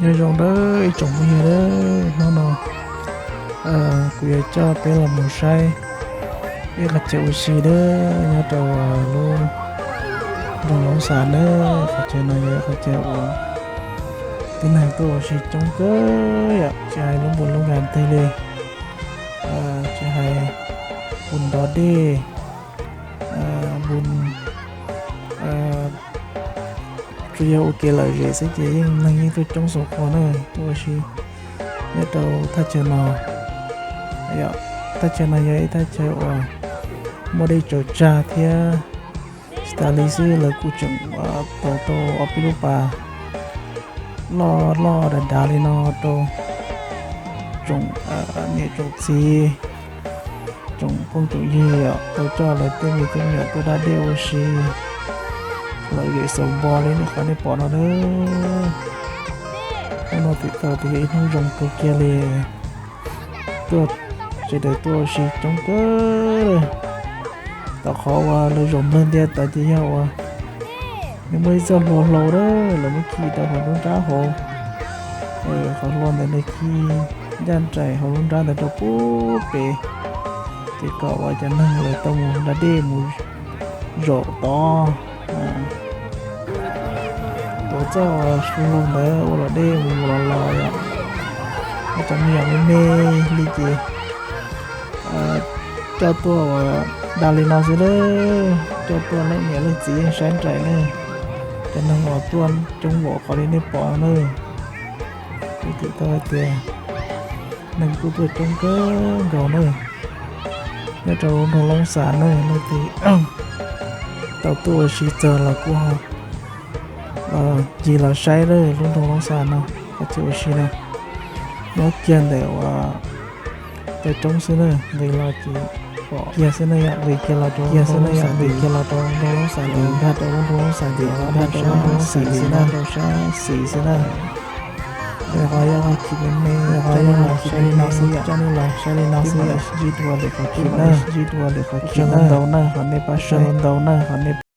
Nyob zoo nawb ib tsoom phooj ywg nawb, hnub no kuv yuav coj peb los mus saib ib qhov chaw ua si nawb, nyob rau lub nroog Loob Xas nawb. Qhov chaw no yog qhov chaw uas tib neeg tuaj ua si coob kawg yom, tsis hais lub npus lub nkas twg li, tsis hais npus ntov dej, npus tsuas yog ua kev lom zem xwb ces yeej neeg yeej tuaj coob xov qhua na, tuaj ua si nyob rau thaj chaw no. Thaj chaw no yog ib thaj chaw uas muaj dej tsaws tsag thiab, tsis tas li xwb lawv kuj tseem tau tau ob peb lub pas loj loj dav dav li no rau tsoom niam tsoom txiv, tsoom phooj tsoom ywg tau coj lawv tej me tub me nyuam tuaj da dej ua si lom zem xaus npo li nej qhov nej pom no nawb. Hnub no twb tau tias yog ib hnub zoo kawg kiag li, tuaj sawv daws tuaj ua si coob kawg. Tom qhov uas lawv zaum nplawg ntias tod ces yog uas nws muaj ib txoj hlua hlau lawm, lawv muab khi rau hauv lub nrab hauv, qhov hlua ntawd nws khi ncaj nraim hauv lub nrab ntawd rau pub pem, ces kom uas cov neeg lawv tau mus da dej mus zaum tod, tuav txoj hlua ntawd ua luam dej mus mus los los yom. Cov me nyuam me me li ces coj tuaj ua da li no xwb lawm, coj tuaj leej niam leej txiv yeej saib nraim na. Cov neeg uas tuaj coob npaum qhov li nej pom na, kuv twb tau hais tias neeg kuj tuaj coob kawg nkaus na. Nyob rau lub nroog Loob Xas na, leej twg tau tuaj ua si txog los kuj ho ncig los saib lub nroog Loob Xas no, qhov chaw ua si no nyob kiag ntawm uas cov roob xwb na, nqis los ces pom kiag xwb na yom, nqis kiag los rau kiag xwb na yom, nqis kiag los rau nroog Loob Xas ces nkag rau lub nroog Loob Xas ces nkag rau lub nroog Loob Xas ces nkag rau sab xis xwb na. Qhov yog qhov chim me me, qhov yog qhov chim me me xwb yom, coj nej los saib li no xwb yom, sib ntsib dua lwm qhov chim na, sib ntsib dua lwm qhov chim na, ntau na, qhov nej pab saib ntau na, qhov nej